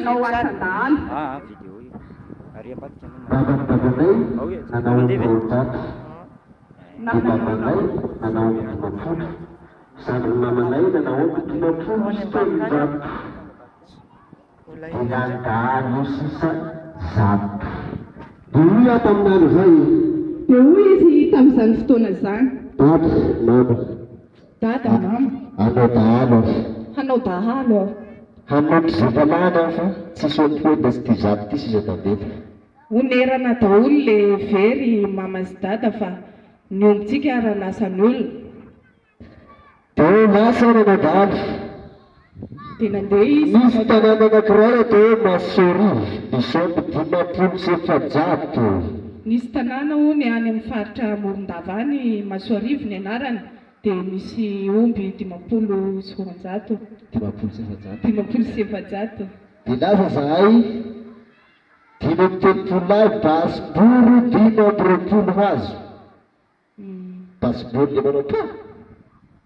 Nanao asan-dahalo. Baban'i babanay nanao omby 200, dia babanay nanao omby 50, zandrin'i mamanay nanao omby 350, dia lany dahalo io sisa 100. Dia hoy aho tamin'ny andro izay. Dia hoy izy tamin'izany fotoana izany. Dada, mama. Dada, mama. Hanao dahalo aho. Hanao dahalo aho. Hanotro zava-lany aho fa tsisy emploi dia tsy ity 100 ity sisa tavela. Honerana daholo le very mama sy dada fa ny ombintsika ara lasan'ny olona. Dia lasa aho nanao dahalo. Dia nandeha izy Nisy nanao dahalo. tanàna anankiray atao hoe Masoarivo, nisy omby 450. Nisy tanàna hono any amin'ny faritra Morondava any, Masoarivo ny anarany, dia nisy omby 250. 450. 450. Dia lasa zahay 35 lahy basim-boro 25 hazo. Basim-boro le manao pa!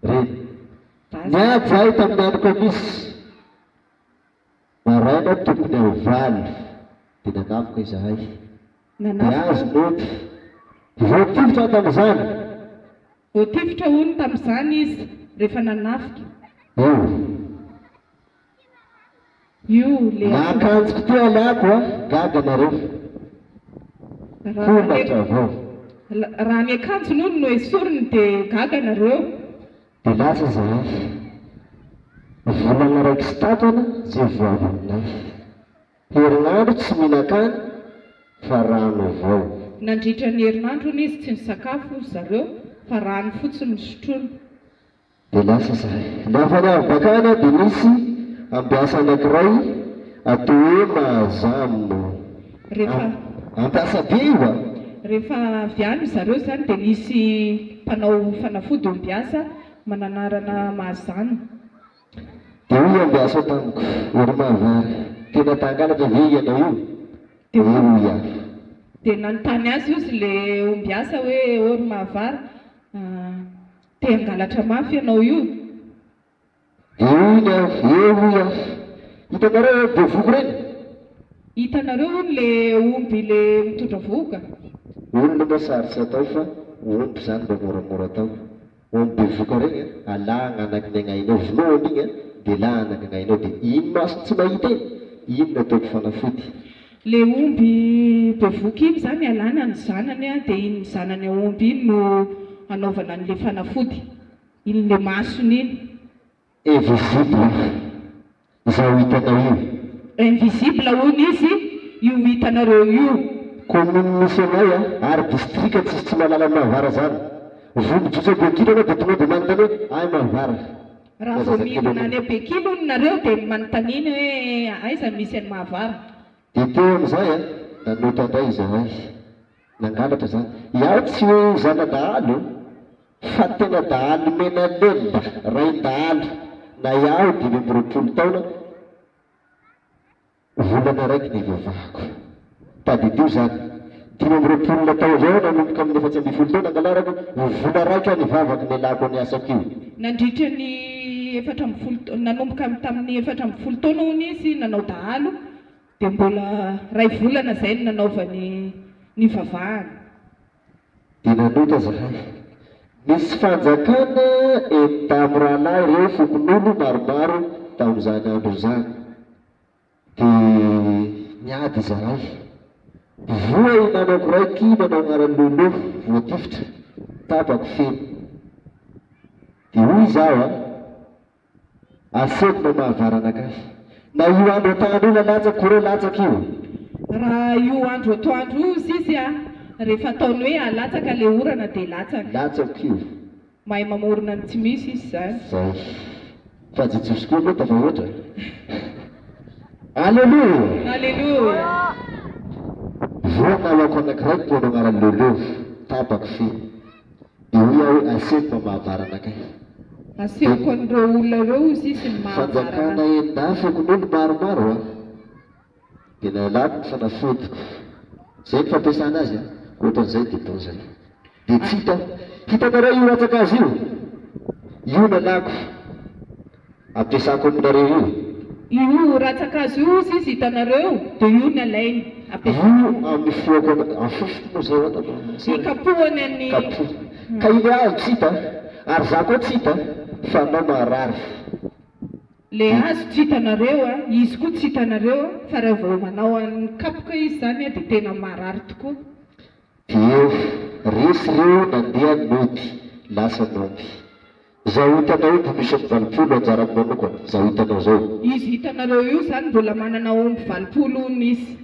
Reny. Basy. Niady zahay tamin'ny andro kamisy. Maraina tokony ho 8 dia nanavoka izahay. Dia Nanavoka. azo ny omby. Voatifitra aho tamin'izany. Voatifitra hono tamin'izany izy rehefa nanafika. Io. Io le Na atao. akanjoko ty alako a, gaga nareo. Raha Holatra ny avao. raha ny akanjony hono no esoriny dia gaga nareo. Dia lasa zahay. Volana raiky sy tapany zay vao avy aminay. Herinandro tsy mihinan-kany fa rano avao. Nandritra ny herinandro hono izy tsy nisakafo ry zareo fa rano fotsiny no sotroiny. Dia lasa zahay. Lafa niavy bakany aho dia nisy ambiasa anakiray atao hoe Mahazamo. Rehefa. Ampiasa be io a! Rehefa avy any zareo izany dia nisy mpanao fanafody ombiasa mananarana Mahazano. Dia hoy ambiasa tamiko, O ry Mahavary, tena ta hangalatra ve ianao io? Dia Eo hoy aho. Dia nanontany azy ozy le ombiasa hoe, O ry Mahavary, te hangalatra mafy ianao io? Dia hoy ny aho, Eo hoy aho. Hitanareo ireny bevohoka ireny? Hitanareo hono le omby le mitondra vohoka? Olona moa sarotsy atao fa omby izany mba moramora atao. Omby bevoka regny a, alà agnanaky ny agnahinao, vonoa omby igny a, de alà anaky agnahinao de iny masony tsy mahita iny, iny no ataoko fanafody. Le omby bevoka iny zany alàna ny zanany a, de iny zanany aomby iny no anaovana an'le fanafody, iny le masony iny. Invisible izao hitanao io. Invisible hono izy io hitanareo io. Commune misy anay a, ary district tsisy tsy mahalala an'i Mahavara zany. Voa mijotso Bekily anao dia tonga dia manontany hoe ay Mahavara. Raha Na vao zazakely midina anao. any Bekily hono nareo dia manontaniana hoe aiza no misy an'i Mahavara. Dia teo amin'izay a, nanota indray izahay. Nangalatra zany. Iaho tsy hoe zana-dahalo fa tena dahalo mena lela, rain-dahalo. Na iaho 25 taona, volana raiky nivavahako. Tadidio zany. 25 natao avy ao nanomboka amin'ny 14 taona nangalarako, vola raika nivavako nialako ny asako io. Nandritra ny 14 nanomboka tamin'ny 14 taona hono izy nanao dahalo Dia mbola ray volana izay no nanaovany nivavahana. Dia nanota zahay. Nisy fanjakana enin-damy rahalahy ireo fokonolo maromaro tamin'izany andro izany. Dia niady izahay. Voa i namako raiky nanao agnaran'i Lolo, voatifitra. Tapako feno. Dia hoy izaho a. Asehoko mba mahavarana ahy. Na io andro atoandro io na latsaka ora latsaka io. Raha io andro atoandro io sisy a, rehefa ataony hoe alatsaka le orana dia latsaka. Latsako io. Mahay mamorona ny tsy misy izy izany. Zay. Fa Jesosy koa aloha tafahoatra. Aleloia! Aleloia! Voa namako anankiray teo anaran'i Lolo, tapako fe. Dia hoy aho hoe asehoko mba mahavarana kay. Asehoko an'ireo olona ireo hozy izy ny mahavarana. Fanjakana enin-dahy fokonolona maromaro a! Dia nalako ny fanafodiko. Zay ny fampiasana azy a! Ohatran'izay dia bon zay. Dia tsy hita. Hitanareo io rantsan-kazo io? Io nalako. Ampiasako aminareo io. Io rantsan-kazo io ozy izy hitanareo dia io ny alainy ampiasainy. Io amin'ny fihoako ana, afofoko moa zay hoana ma sera. Ikapohany an'ny. Kapohiny. Ka ilay hazo tsy hita, ary za koa tsy hita, fa anao marary. Le hazo tsy hitanareo a, izy koa tsy hitanareo a, fa raha vao manao an'ny kapoka izy zany a dia tena marary tokoa. Dia resy reo nandeha nody, lasa nody. Zao hitanao io mbo misy omby 80 anjarako manokana, zao hitanao zao. Izy hitanareo io zany mbola manana omby 80 hono izy.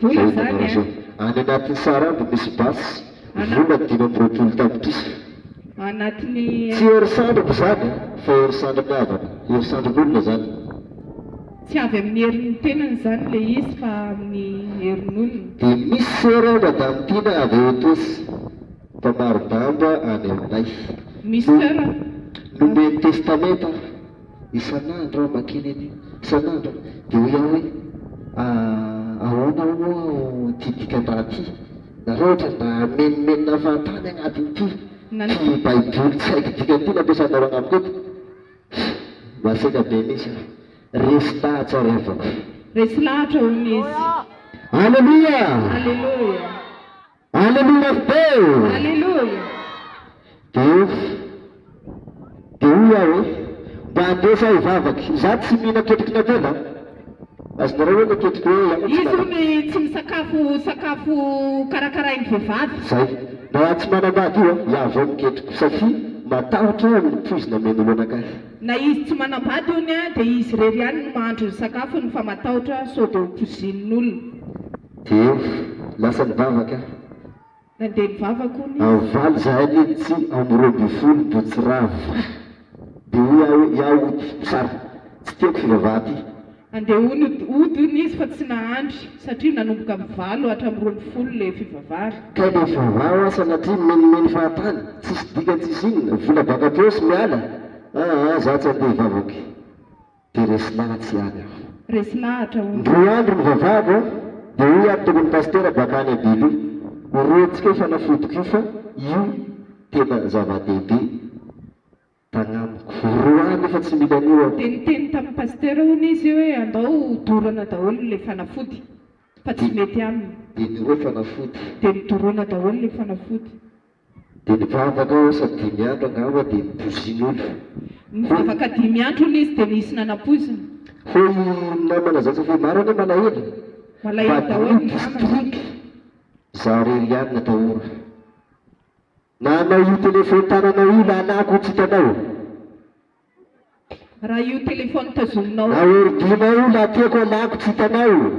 Vola Zao zany hitanareo a. zao. Any anatin'ny sarambo misy basy, Ana. vola 25 tapitrisa. Anatin'ny. Tsy hery sandriko zany fa hery sandrin'ny havana, hery sandrin'olona zany. Tsy avy amin'ny herin'ny tenany izany ilay izy fa amin'ny herin'olona. Dia misy sera ao madame Tiana avy ao Etosy, mpamari-damba any aminay. Misy No sœur nomeny testamenta aho. Isan'andro aho makeny an'io, isan'andro. Dia hoy aho hoe, Ahoana ho'a ity dikan-draha ity? Nareo ohatran'ny mba menomenona fahatany agnatin'ity Nan. ty baiboly tsy haiko dikany ity nampiasanareo agnamiko eto. Masiaka be mihitsy aho. Resy lahatra ry havako. Resy lahatra hono izy. Aleloia! Aleloia! Aleloia mafy be! Aleloia! Dia dia hoy aho hoe, mba andeso aho hivavaka. Izaho tsy mihinan-ketriky ny ampela. Azonareo hoe ny ketrika hoe ianao tsy Izy manam. hono tsy misakafo sakafo karakarain'ny vehivavy. Zay. Na aho tsy manambady io an, iah avao miketrika satria matahotra aho amin'ny poizina amen'olo anakahy. Na izy tsy manambady hono an, dia izy irery ihany no mahandro ny sakafony fa matahotra sao dia ho poizinin'olona. Dia lasa nivavaka aho. Nandeha nivavaka hono izy. Amin'ny valo zahay niditsy amin'ny 12 mbo tsy rava. Dia hoy aho hoe, Iaho hody, mosary. Tsy tiako fivavaha ty. Andeha hono hody hono izy fa tsy nahandry satria nanomboka amin'ny valo hatramin'ny 12 ilay fivavahana. Kay le fivavaha hoa sanatria minomino fahatany, tsisy dikany tsisy inona, vola baka paosy miala, aa za tsy andeha hivavaka. Dia resy lahatsy ihany aho. Resy lahatra hono. Ndroa andro nivavahako an, dia hoy aho tokony pasitera baka any Abiloha, oroantsika io fanafodiko io fa io tena zava-dehibe tagnamiko. Roa andro efa tsy mila an'io aho. Dia niteny tamin'ny pasitera hono izy hoe andao hodorana daholo ilay fanafody fa tsy mety aminy. Dia noroa fanafody. Dia nodorana daholo ilay fanafody. Dia nivavaka aho asa dimy andro angamba dia nipoizin'olo. Nivavaka dimy andro hono izy dia nisy nanapoizina. Hoy ny namana zay fa maro anie malahelo. Malahelo Mba daholo diniho ny namana. district za rery ihany natahora. Na anao io telephone tananao io lalako tsy hitanao. Raha io téléphone tazominao. Na ordi-nao io la tiako alako tsy hitanao.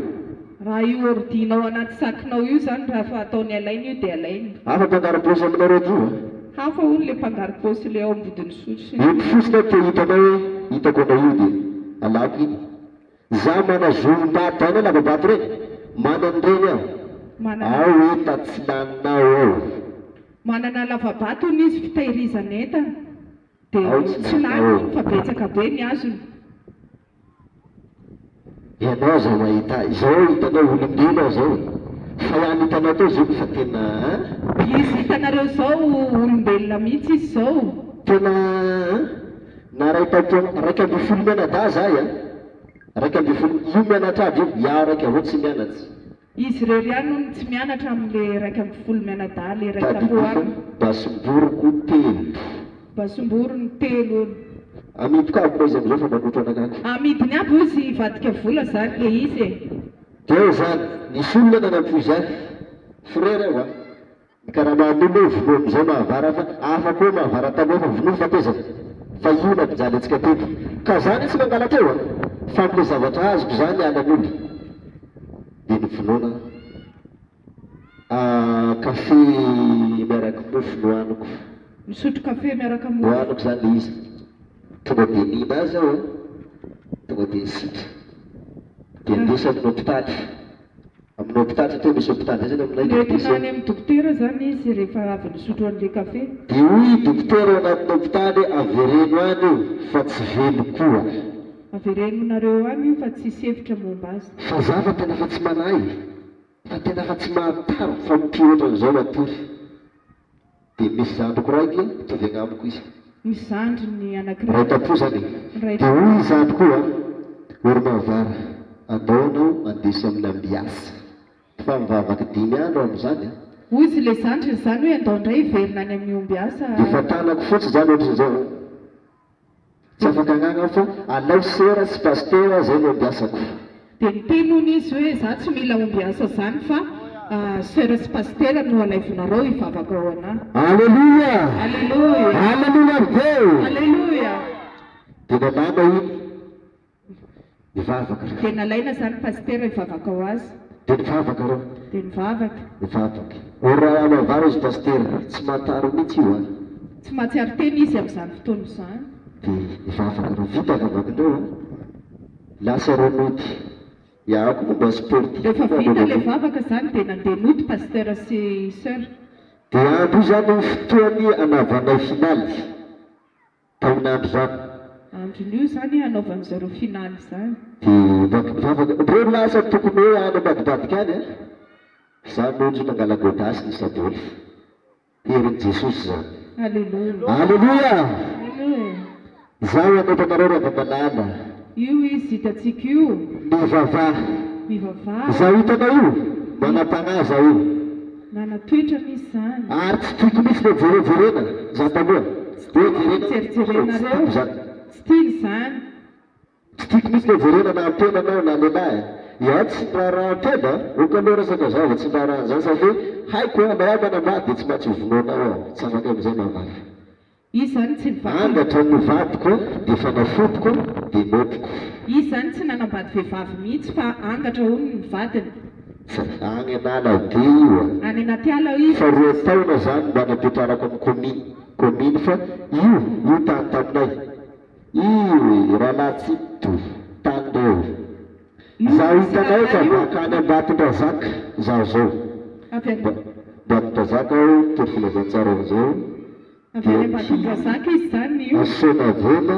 Raha io ordi-nao anaty sac-nao io zany raha fa ataony alaina io dia alainy. Hafa mpangaro-paosy aminareo aty io a. Hafa hono le mpangaro-paosy le ao ambodin'Isotry sy ny. Ento fotsiny aho te hitanao hoe hitako anao io dia alako iny. Za mana zorom-bato hainao lava-bato reny? Mana an'ireny aho. Manana. Ao enta tsy laninao ao. Manana lava-bato hono izy fitahirizana entana. Dia Ao tsy tsy lany laninao. hono fa betsaka be ny azony. Ianao zao mahita ahy zao hitanao olombelo aho zao e! Fa ihany hitanao teo zoky fa tena an! Izy hitanareo zao olombelona mihitsy izy zao. Tena an! Naray taom-po 11 mianadahy zahay an! 11 io mianatra aby io, iaho raika avao tsy mianatsy. Izy irery ihany hono tsy mianatra amin'le 11 mianadahy le iray Tadidio tampo fa aminy. basim-boroko telo. Basim-borony telo hono. Amidiko aby moa izy amizao fa manotra anakako. Amidiny aby hozy hivadika vola zany le izy e. Dia eo izany, nisy olona nanampoizy ahy, frère aho a, ny karaman'olona hoe vonoa amin'izao mahavara fa hafa koa mahavara taloha fa vonoa fatezana, fa io nampijaly antsika teto. Ka za anie tsy mangalatra eo a, fa amin'ilay zavatra azoko izany halan'olona dia novonoana aho. Ah, kafe miaraka mofo nohaniko. Misotro kafe miaraka mofo. Nohaniko izany ilay izy. Tonga dia nihina azy aho an, tonga dia nisitra. Dia ndeso amin'ny hopitaly. Amin'ny hopitaly satria misy hopitaly izay zany aminay dia Nentina ndeso any amin'ny dokotera izany izy rehefa avy nisotro an'ilay kafe. Dia hoy i dokotera ao anatin'ny hopitaly avereno any io fa tsy velo koa. Averenonareo any io fa tsisy hevitra momba azy. Fa za fa tena fa tsy manahy. Fa tena fa tsy mahatara fa mitia ohatran'izao matory. Dia misy zandriko raiky mitovy agnamiko izy. Misy zandriny Ray anankiray. tampo zany e. Ray Dia hoy i zandriko io an. Ory Mahavara, andao ianao andesy amin'ny ambiasa. Fa mivavaka dimy andro amin'izany an. Hoy izy ilay zandriny izany hoe andao indray hiverina any amin'ny ombiasa. Dia efa tanako fotsy izany ohatran'izao an. Tsy afaka agnagna aho fa alao sera sy pasitera zay no ambiasako. Dia niteny hono izy hoe za tsy mila ombiasa zany fa sœur sy pasitera no alaivonareo hivavaka ho anah. Aleloia! Aleloia! Aleloia be! Aleloia! Dia nalana iny nivavaka reo. Dia nalaina zany pasitera hivavaka ho azy. Dia nivavaka reo. Dia nivavaka. Nivavaka. Or raha anao izy pasitera, tsy mahatary mihitsy io an. Tsy mahatsiaro tena izy amin'izany fotoana izany. Dia nivavaka reo. Vita vavakindreo an. Lasa reo nody. Iaho koa moa mba sportif Rehefa koa vita manao ilay an'io. vavaka izany dia nandeha nody pasteur sy soeur. Dia andro io izany fotoany anavanay finaly. Taon'andro izany. Andron'io izany hanaovan'izareo finaly izany. Dia vaky mivavaka. Reo lasa tokony hoe any ambadibadika any an. Za monjo nangala godasy ny saboly. Herin'i Jesosy izany. Aleloia. Aleloia! Aleloia. Izaho hanompo anareo Ravamalala. Io izy hitantsika io. Mivavaha. Mivavaha. Izaho hitanao io? Manam-panahy izaho io. Nana-toetra misy izany. Ary tsy tiako mihitsy ilay jerejerena izany taloha. Tsy Hoe tiako ny jerena, jerijerenareo. tsy tiako izany. Tsy tiany izany. Tsy tiako mihitsy ilay jerena na ampela anao na lehilahy. Izaho tsy miraharaha ampela, ok aloha resaka zaho vao tsy miraharaha an'izany satria haiko hoe anao aho manambady dia tsy maintsy ho vonoinao aho, tsy afaka amin'izay mamaly. Izy izany tsy nivady. Angatra no vadiko dia fanafodiko dia nopiko. Izy izany tsy nanambady vehivavy mihitsy fa angatra hono ny vadiny. Fa any an'ala be io a. Any anaty ala izy. Fa roa taona zany mba napetrarako am commune commune fa io io tany taminay io e rahalahy Tsito tany reo. Io Zaho misy hitanao fa rahalahy io. baka any Ambatondrazaka zaho zao. Avy any. Ambatondrazaka aho mitory filazantsara amizao. Avy any Dia Ambatondrazaka izy izany io. Asaina vola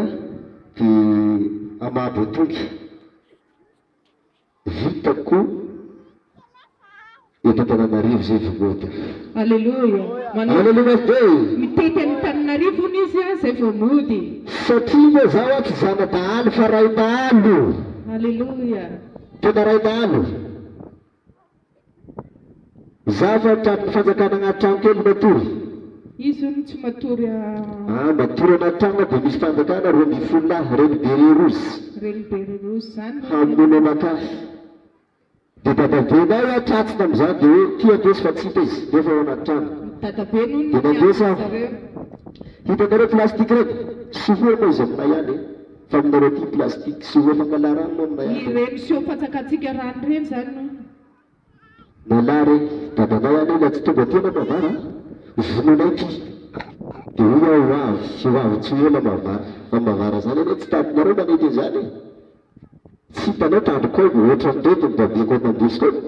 dia amabo tonga. Vitako eto Antananarivo zay vao mody. Aleloia. Manao. Aleloia be! Mitety an'Antananarivo hono izy an, zay vao mody. Satria moa zaho aho tsy zana-dahalo fa rain-dahalo. Aleloia. Tena rain-dahalo. Zaho fa tratry ny fanjakana agnaty trano kely matory. Izy hono tsy matory a. Ah, matory anaty trano dia misy fanjakana 12 lahy, reny béret rouge. Reny béret rouge zany no. Hamono anakahy. Dia dadabenay aho tratsina amin'izany dia hoe tia andresy fa tsy hita izy nefa ao anaty trano. Dadabe no Dia nandresy aho. zareo. Hitanareo plastique reny? Sohoa moa izy aminay any e. Fa aminareo aty plastique sohoa fangalà rano moa aminay any. Ireny seho fantsakatsika rano ireny zany no. Nalà reny, dadanay any io na tsy tonga aty ianao Mavara a, vonoinay ty. Dia hoy aho ho avy, ho avy tsy ho ela Mavara. Fa Mavara zany anie tsy tadinareo manety an'izany e. Tsy hitanao tandroko ao ohatran'ireto ny babeko ao Mandositra ao.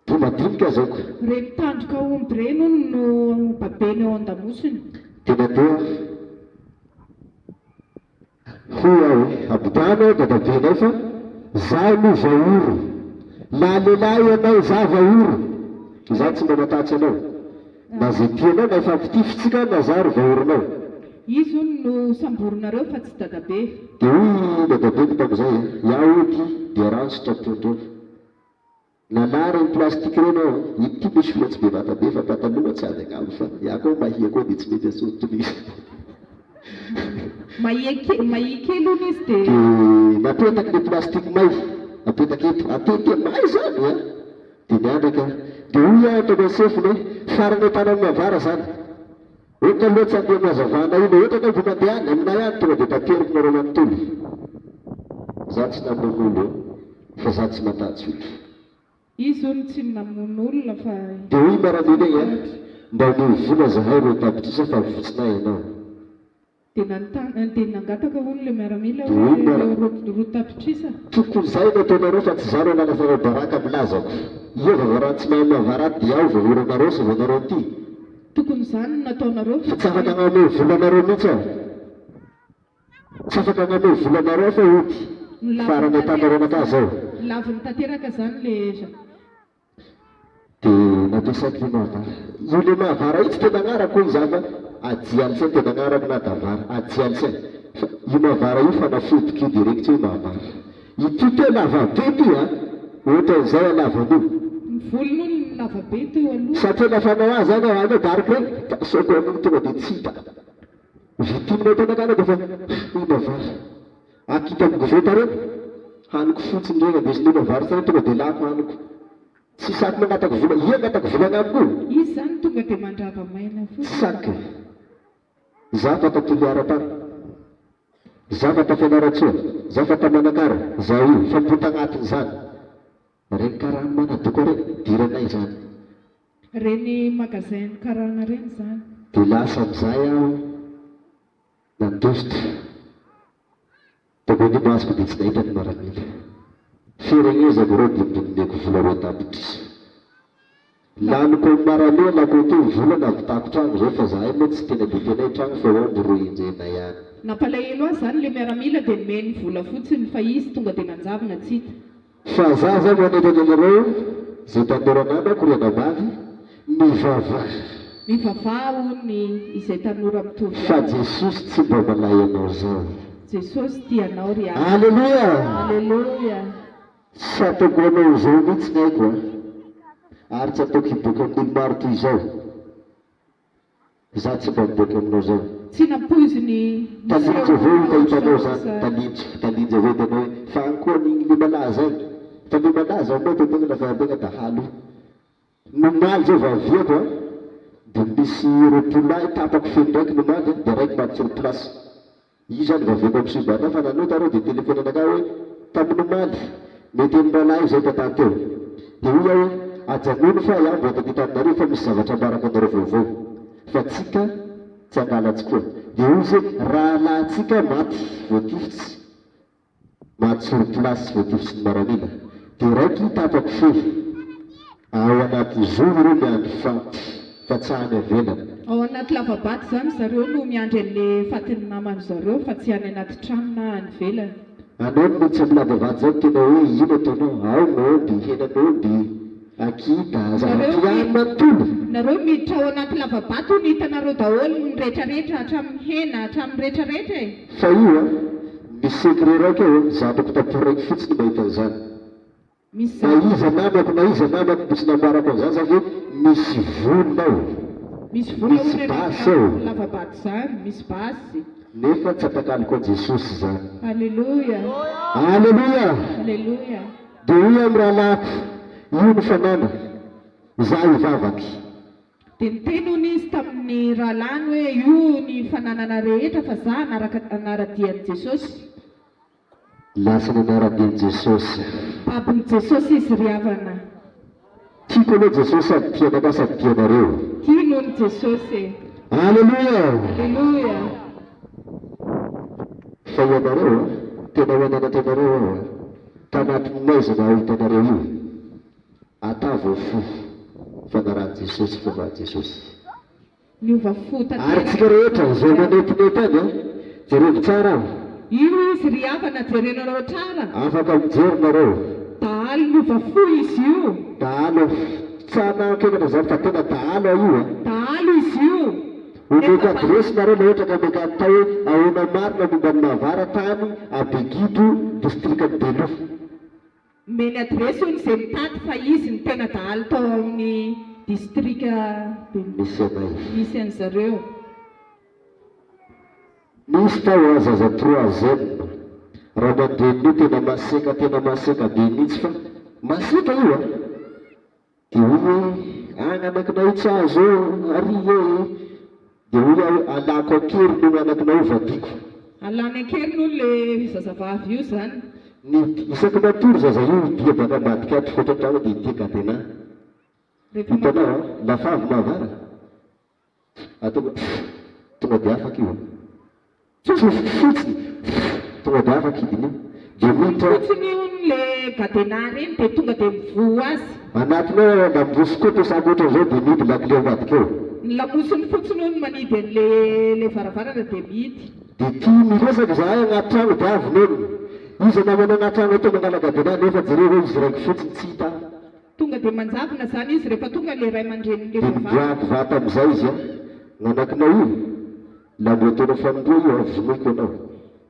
Dia madinika aza aoko. Ireny tandroka omby ireny hono no babeny ao an-damosiny. Dia nandeha aho. Hoy aho hoe, Abodano aho dadabenay fa zaho no vaoro. Laha lehilahy ianao zaho vaoro. Izaho tsy mba matahotra anao. Na zay tianao na hifampitifitsika na zaho ry vaoronao. Izy hono no samborinareo fa tsy dadabe. Dia hoy dadabeko tamin'izay, Iaho ity dia rano sitrapondreo. Nalà reny plastique reny aho an! Ity misy vola tsy bevata be fa pataloha tsy ady angamba fa iah koa mahia koa dia tsy mety asonto mihitsy. Mahia ke- mahia kely hono izy dia. Dia napetaky le plastique may, apetaka eto, atete may zany an! Dia niandraka aho. Dia hoy aho tao amin'ny sefony hoe, farany an-tanan'i Mavara zany. Ok aloha tsy andeha mazavana iny, ohatra anao vao mandeha any, aminay any tonga dia tateriko nareo manontolo. Za tsy namono olo fa za tsy matahotsy olo. Izy hono tsy namono olona fa. Dia hoy miaramila iny an, mba omeo vola zahay 2 tapitrisa fa avotsinay ianao. Dia nanontany, dia nangataka hono ilay miaramila Dia hoy hoe miara. ireo 2 tapitrisa. Tokony zay no ataonareo fa tsy za no analafanao baraka milazako. Ia vava raha tsy mahay mavaraty dia ao vavoranareo sy vonareo ty. Tokony izany no nataonareo Fa tsy afaka agnameo vola anareo mihitsy aho. Tsy afaka agnameo vola anareo aho fa ody. Nolaviny Farany atanareo tanteraka anakahy zany. zao. Laviny tanteraka zany le Dia nampiasaiko le mahavara. Io le mahavara io tsy tena agnarako hoy izaho fa Ajialisen tena agnarako na Davara. Ajialisen. Fa io mahavara io fanafodiko io direct hoe mahavara. Ity teo lava be ity a! Ohatran'izay halavan'io. Ny volony hono lava be teo aloha. Satria lafa anao azy zany ao anao daroka eny ka saoko amin'iny tonga dia tsy hita. Vitinao tao anakana dia efa hina vary. Akita amin'ny koveta reny, haniko fotsiny reny andesin'olona vary tsara tonga dia lako haniko. Tsy saky mangataka vola, ia angataka vola agnamiko io? Izy zany tonga dia mandrava maina Tsy fotsiny. saky. Za fa ta Toliara tany. Za fa ta Fianarantsoa. Za fa ta Manakara. Za io. Fa mbo tagnatiny zany. Regny karana manadoko regny, diranay zany. Reny magasin karana reny zany. De lasa amizay aho nandositra. Tokony masoko dia tsy nahita ny maramila. Firegnezako ireo dia mbo nomeko vola 2 tapitrisa. Laniko amin'ny maramila lako teo vola nahavitako tragno zay fa zahay moa tsy tena de tenay tragno fa omby ro enjehinay ihany. Nampalahelo azy zany le miaramila dia nomeny vola fotsiny fa izy tonga dia nanjavona tsy hita. Fa za zao manentana anareo zay tanora namako ry anabavy, mivavaha. Mivavaha hono izay tanora mitovy Fa aminy. Jesosy tsy mba malay anao zao. Jesosy tia anao ry havana. Aleloia! Aleloia! Tsy ataoko anao izao mihitsy ny aiko a! Ary tsy ataoko hiboaka amin'olo maro toy izao. Za tsy mba miboaka aminao zao. Tsy nampoiziny Talinjo niseho avao hitahitanao ohatr'izao zany, sa. talinjo, talinjo avao hitanao hoe fa any koa an'igny le malaza igny. Fa le malaza ao moa tegna lafa tegna dahalo. Nomaly zao vao aviako a, de misy 20 lahy tapako feno raiky nomaly a, de raiky maty sur place. Io zany vao aviako amin'ny sibana fa nanota reo de téléphone anakahy hoe tamin'ny omaly mety ny rahalahy izay tantany teo. De hoy aho hoe ajanony fa iaho mbola taty Antananarivo fa misy zavatra ambarako anareo vaovao fa tsika tsy angalatsy koa. De hoy izy hoe rahalahintsika maty voatifitsy, maty sur place voatifitsy ny maramila. De raiky tapako fe ao anaty zoro ireo miandry faty fa tsy any avelany. Ao anaty lavabato zany zareo no miandry an'le fatin'ny namany zareo fa tsy any anaty trano na any ivelany. Anao no miditra amin'ny lavabato zany tena hoe ino ataonao? Ao ny omby, henan'omby, akita, Nareo zava-piany manontolo. Nareo miditra ao anaty lavabato hono hitanareo daholo ny rehetrarehetra hatramin'ny hena hatramin'ny rehetrarehetra e. Fa io a, misy secret raika ao, zanako tapo raiky fotsiny mahita an'izany. Misy Na zavatra. iza namako na iza namako mbo tsy nambarako an'izany za hoe misy vola ao, Misy vola misy hono anaty basy ao. lavabato zany, misy basy. Nefa tsy atakaloko an'i Jesosy izany. Alléluia. Alléluia! Alléluia. Dia hoy aho amin'ny rahalahiko, io no fanana, izaho hivavaky. Dia niteny hono izy tamin'ny rahalahiny hoe io ny fananana rehetra fa za hanaraka hanara-dia an'i Jesosy. Lasa nanara-dia an'i Jesosy. Babon'i Jesosy izy ry havana. Tiako aloha Jesosy sady tia anakahy sady tia anareo. Tiany hono Jesosy e. Alléluia! Alléluia. Fa ianareo a, tena ho ananatra anareo aho a, tanatin'ny maizina aho hitanareo io, atavo fo fanarahan'i Jesosy fomban'i Jesosy. Niova fo Ary tanteraka tsika rehetra izay Jesosy. manetinety any a, jerevo tsara aho. Io izy ry havana jerenareo tsara. Afaka mijery nareo. Dahalo niova fo izy io. Dahalo, tsy hanahako zany fa tena dahalo aho io a. Dahalo izy io. Omeko Nefa adresy nareo na ohatra ka meka atao hoe ahoana marina momba ny Mahavara tany Abegido, distrikan'i Beloha. Meny adresy hono izay mitady fa izy no tena dahalo tao amin'ny distrika Beloha. Misy anay. Misy an'zareo. Misy tao a zaza troisième raha mandeha tena maseka tena maseka be mihitsy fa maseka io a. Dia hoy hoe agny anakinao io tsy azo eo ary e. Dia hoy aho hoe alako an-keriny io anakinao io vadiko. Alany an-keriny hono le zazavavy io zany. Ny isaky matory zaza io dia baka ambadika ato fototra dia tia cadenas. Rehefa Hitanao matory. a, lafavy mahavara. Ataoko tonga dia afaka io. Tsofiko fotsiny tonga dia afaka idiny io. Dia miditra Fotsiny hono le cadenas reny dia tonga dia mivoha azy. Anatinao ao andambosy koa ampiasako ohatran'izao dia mihidy lakile ambadika eo. Ny lamosiny fotsiny hono manidy an'le le varavarana dia mihidy. Dia tia miresaka zahay anaty trano dia avy nonina. Iza namana anaty trano atao mangala cadenas nefa jereo hoe izy raiky fotsiny tsy hita. Tonga dia manjavona zany izy rehefa tonga le ray aman-drenin'le Dia vehivavy. miboaky vata amin'izay izy a. Nanakinao io, lambo ataonao fanindroa io a, vonoiko ianao.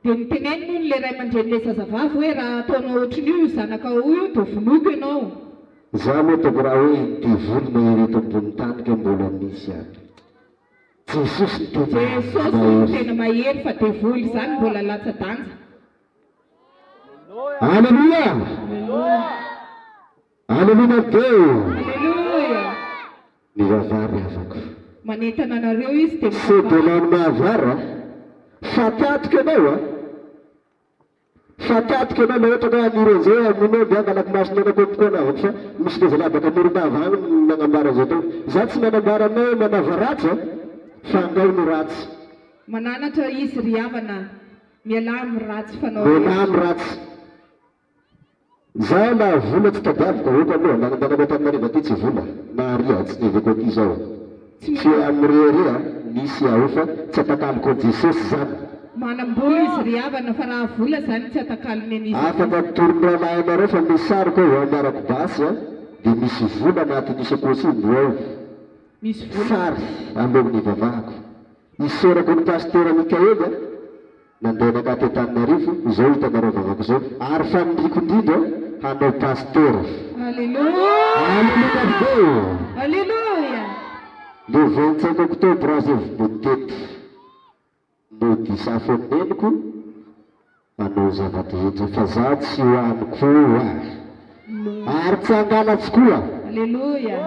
Dia niteneniny hono ilay ray aman-drenin'ilay zazavavy hoe raha ataonao ohatrin'io io zanakao io dia vonoiko ianao. Za aloha ataoko raha hoe ny devoly mahery eto ambony tany ka mbola misy ihany. Jesosy no tena Jesosy no mahery. tena mahery fa devoly izany mbola latsa-danja. Aleloia! Aleloia be! Aleloia! Mivavaha ry havako. Manentana anareo izy dia Sao dia mivavaha. lany mahavara a! Faty atoka ianao a! Faty atoka ianao raha ohatra ka haniry an'izao hamono ahy dia hangalako mason'ainako amiko koa ny havako fa misy le zalahy baka Morondava agny no nagnambara an'izao tao. Za tsy nanambara aminao hoe manava ratsy a! Fa angao ny ratsy. Mananatra izy ry havana, mialà amin'ny ratsy fanao Mialà rehetra. amin'ny ratsy. Za na vola tsy tadiaviko ahoako aloha, nananganako Antananarivo aty tsy vola, na aria tsy neveko aty zao. Tsy Tsy mila. amirehareha misy aho fa tsy atakaloko an'i Jesosy zany. Manam-bola izy ry havana fa raha vola zany tsy atakalony an'iza Afaka n'iza. mitory ny rahalahinareo fa misy sariko ao amiarako basy a, dia misy vola anatin'io sakaosy io mbo ao. Misy vola. Sary aloha ny hivavahako. Isaorako an'i Pasitera Mickaël a. Nandeha nankaty Antananarivo izao hitanareo vavako izao ary faniriako indrindra hanao pasteur. Alléluia! Alléluia be ô! Alléluia! Le 25 octobre aza vao teto no disafo an'i neniko hanao zava-drehetra fa za tsy ho any koa ary tsy hangalatry koa. Alléluia!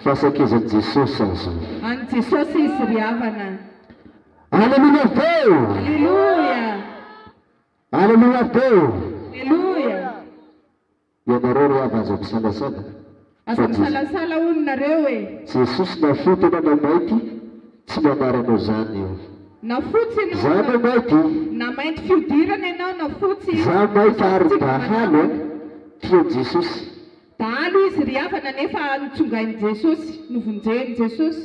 Fa sakezan'i Jesosy aho zao. An'i Jesosy izy ry havana. Aleloia be o! Aleloia! Aleloia be o! Aleloia! Ianareo ry hava aza misalasala. Aza misalasala hono nareo e! Jesosy na foty ianao na mainty tsy manary anao zany io. Na fotsy ianao Za na na mainty. Na mainty fihodirana ianao na fotsy. Za mainty Jesosy ary tsy mba dahalo manavaka. a! Tia Jesosy. Dahalo izy ry havana nefa notsongain'i Jesosy, novonjen'i Jesosy.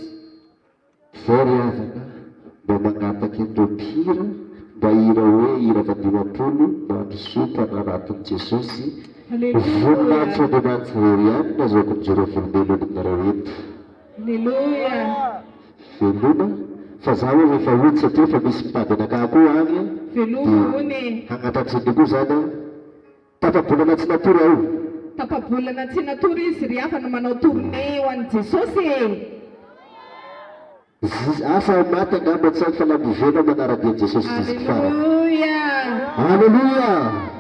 Zay ry havana mba mangataka an'ireo mpihira mba hira hoe hira 50 mandrosoa mpanaraton'i Jesosy Aleloia. Voninahitry Andriamanitra irery ihany no azahoako mijoro volombelona aminareo eto. Aleloia. Veloma fa za hono efa hody satria efa misy mitady anakahy koa any Veloma dia hono e. hagnatratry an'io koa zany aho. Tapa-bolana tsy natory aho. Tapa-bolana tsy natory izy ry havana manao tournée ho an'i Jesosy e! Zzz asa aho maty angamba tsy haiko fa la mivelona manara-dia an'i Jesosy jusque farany. Aleloia! Aleloia!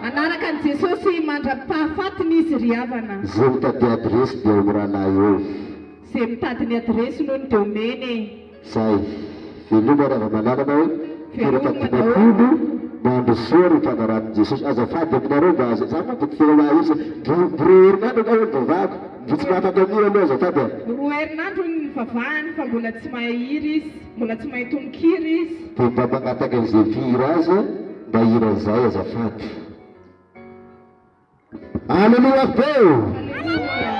Hanaraka an'i Jesosy mandra-pahafatiny izy ry havana. Ze mitady adiresy dia ao mirahalahy eo. Ze mitady ny adiresiny hono dia omeny e! Zay. Veloma Ravamalala hoe Veloma Peratra daholo. 50 mandrosoa ry mpanaraton'i Jesosy. Azafady aminareo mba aza za manko tsy tena mahay izy. Mbo mbo roa herinandro angamba nivavahako. Mbo tsy mahafaka mihira aloha azafady a. Roa herinandro no nivavahany fa mbola tsy mahay hira izy, mbola tsy mahay tononkira izy. Dia mba mangataka an'izay mpihira azy mba hira an'izay azafady. Aleloia be o! Aleloia!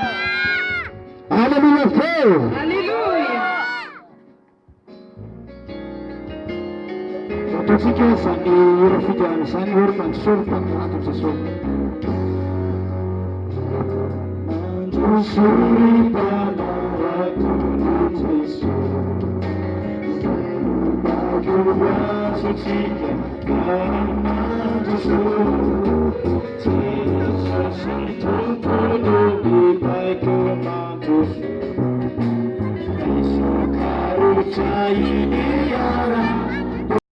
Aleloia be o! Aleloia! Ataontsika izany hira fiderana izany hoe ry mandrosoa ry mpanarato Jesosy. Mandrosoa ry mpanarato Jesosy. Veloma ho azontsika ka mandrosoa. Jesosy Tompo no mibaiko mandrosoa.